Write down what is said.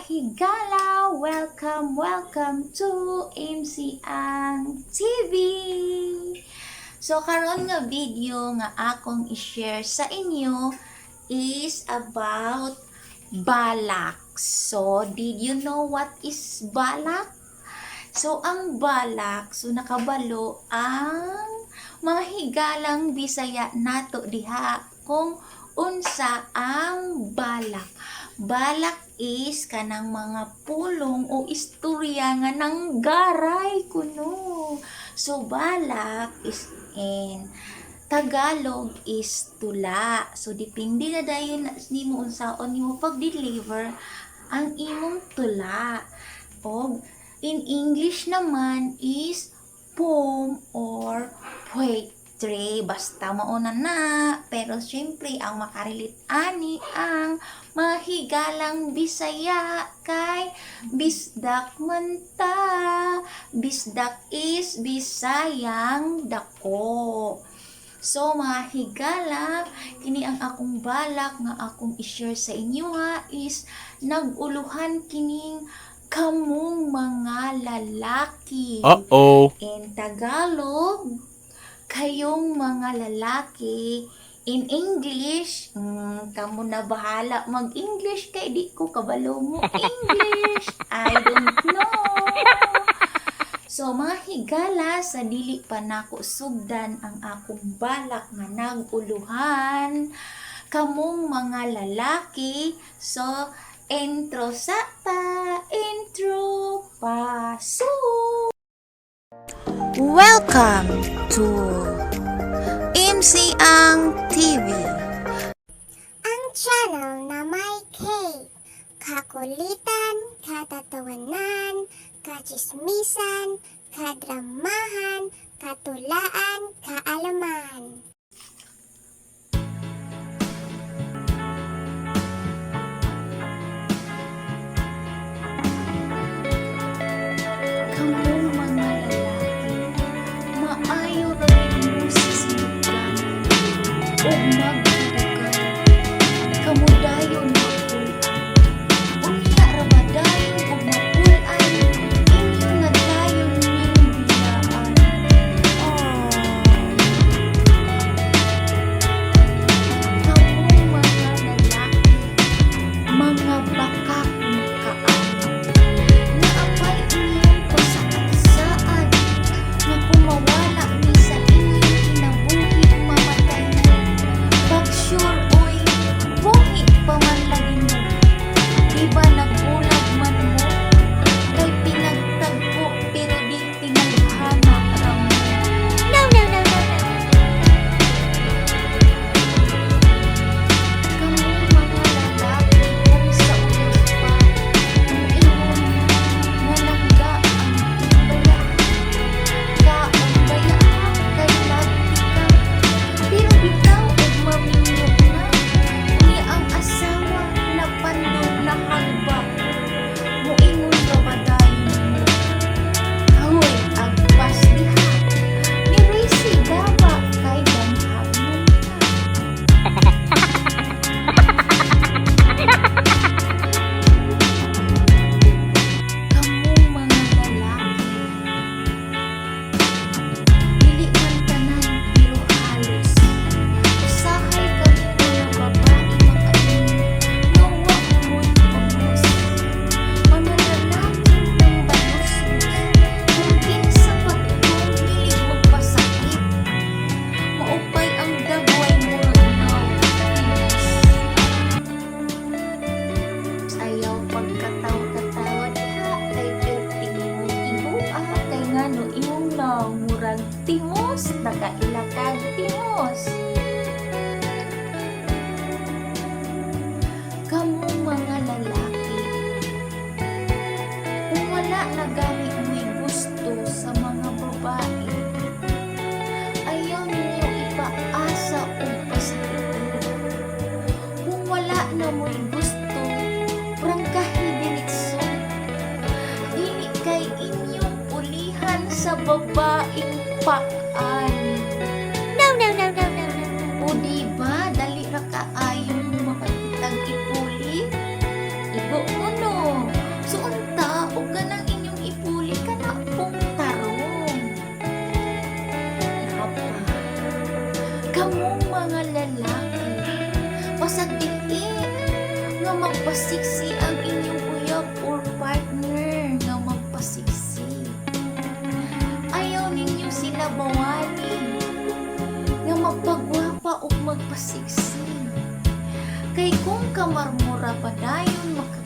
Higala! Welcome, welcome to MC Ang TV! So karon nga video nga akong i-share sa inyo is about balak. So, did you know what is balak? So, ang balak, so nakabalo ang mga higalang Bisaya nato diha kung unsa ang balak. Balak is kanang mga pulong o istorya nga nanggaray kuno. So balak is in Tagalog is tula. So depende na dayon nimo unsaon nimo pag-deliver ang imong tula. Og in English naman is poem or poetry. Basta mauna na. Pero syempre, ang makarelate ani ang mga higalang Bisaya kay Bisdak man ta. Bisdak is Bisayang dako. So mga higala, kini ang akong balak nga akong i-share sa inyo ha is nag-uluhan kining kamong mga lalaki. Uh-oh. In Tagalog, kayong mga lalaki. In English, kamo na bahala mag-English kay di ko kabalo mo English. I don't know. So mga higala, sa dili pa nako sugdan ang akong balak nga nag-uluhan kamong mga lalaki. So intro sa ta, intro paso. Welcome to MC Ang TV. Ang channel na may K. Kakulitan, katatawanan, kachismisan, kadramahan, katulaan, kaalaman. Kamong mga lalaki, maayo ra gyud mo sa sinugdanan ug magdudugan. Kamo dayon mapul-an. Unya ra ba dayon og mapul-an, inyo na dayon ning biyaan. Aww. Kamong mga lalaki, mga baka kung kaayo. Naapay inyong pasaad-saad nga kung mawala mi sa inyong kinabuhi, mamatay mo. Pag sure oy, buhi pa man lagi mo. Di ba nagbulag man mo? Kay pinagtagpo pero di tinadhana ra mo. No, no, no, no, no. Kamong mga lalaki, kung sa ulos pa, muingon nga langga ang baya. Kaon baya kay lagti ka. Pero bitaw og maminyo na. Unya ang asawa napandog na hagba. Muingon ra ba dayon mo? Ahoy, agpas diha. Ni Racy gaba kay damhag man ka. Kamong mga lalaki, dili man tanan pero halos. Usahay kaming mga babae makaingon nga wa mo'y pulos. Mga lalaking tambaluslos, kung kinsa pa tong hilig magpasakit. Maupay ang dagway murag naw, timos. Ayaw pagkatawa-katawa diha kay perti imong igua kay ngano imong naw murag timos, nakaila kag timos. Kamong mga lalaki, kung wala na gani mo'y gusto sa mga babae, ayaw ninyo ipaasa og pasakitin. Kung wala na mo'y gusto, prangkahi diretso. Dili kay inyong ulihan sa babaeng pakan. No, no, no, no, no, no, no. O diba, dali ra kaayo mo makakitag ipuli? Igo mo no. Bawali ang inyong uyab or partner nga magpasiksi. Ayaw ninyo sila bawali nga magpagwapa o magpasiksi. Kay kung kamarmura padayon.